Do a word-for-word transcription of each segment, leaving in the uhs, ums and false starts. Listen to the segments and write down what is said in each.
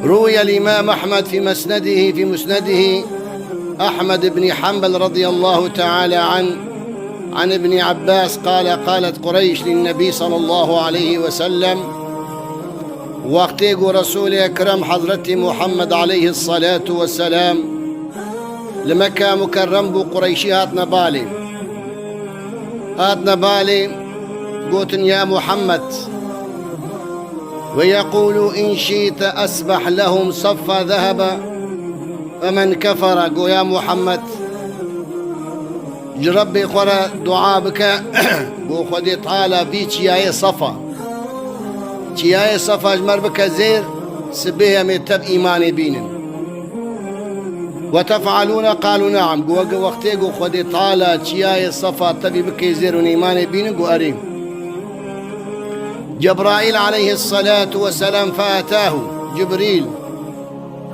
روي الإمام أحمد في مسنده، في مسنده أحمد بن حنبل رضي الله تعالى عنه، عن ابن عباس قال: قالت قريش للنبي صلى الله عليه وسلم، وقتê ku Resûlê Ekrem Hezretî Muhammed aleyhisselatu vesselam li Mekka Mukerrem bû, Qureyşî hatine balê. Hatine balê, gotin: "Ya Muhammed, ويقول إن شئت أسبح لهم صفا ذهبا فمن كفر." Go: "Ya Muhammed, ji Rebbê xwe re dua bike, go Xwedê Teala vî çiyayê Sefa, çiyayê Sefa ji me re bike zêr, sibê em ê tev îmanê bînin." "وتفعلون؟" قالوا: "نعم." Go: "Weke wextê go Xwedê Teala çiyayê Sefa tevî bike zêr û îmanê bînin?" Go: "Erê." Cebraîl aleyhisselatu vesselam, فأتاه جبريل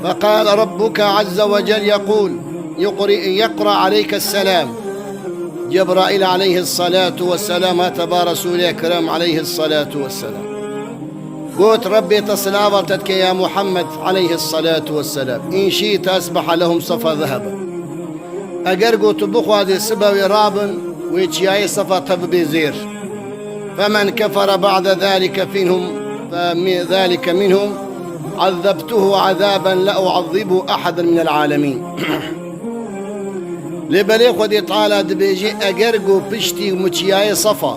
فقال: "ربك عز وجل يقول، يقرئ، يقرأ عليك السلام." Cebraîl aleyhisselatu vesselam hate ba Resûlê Ekrem aleyhisselatu vesselam. Got: "Rebbê te silava te dike ya Muhammed aleyhisselatu vesselam. إن شئت أسبح لهم صفا ذهبا." Eger, got, tu bixwazê sibe wê rabin, wê çiyayê Sefa te bibê zêr. "فمن كفر بعد ذلك فيهم، فذلك منهم، عذبته عذابا لا أعذبه أحدا من العالمين." Lê belê Xwedê Teala dibêje, eger, go, piştî min çiyayê Sefa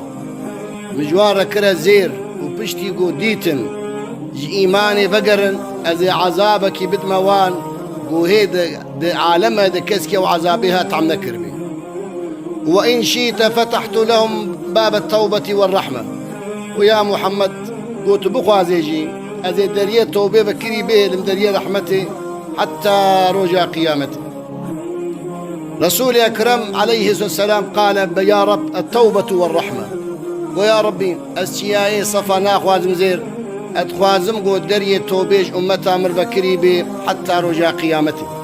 min ji wan re kire zêr û piştî, go, dîtin ji îmanê vegerin, ez ê ezabekî bidime wan, go, hê di, di aleme de keskî ew ezabê ha tam nekiribî. "وإن شئت فتحت لهم باب التوبة والرحمة." Û ya Muhammed, got, tu bixwazê jî, ez ê deriyê tewbê vekirî bihêlim, deriyê rehmetê, heta roja qiyametê. Resûlê Ekrem aleyhisselam qale: "يا رب، التوبة والرحمة." Go: "Ya Rebbî, ez çiyayê Sefa naxwazim zêr, ez dixwazim, go, deriyê tewbê ji ummeta min vekirî bê heta roja qiyametê."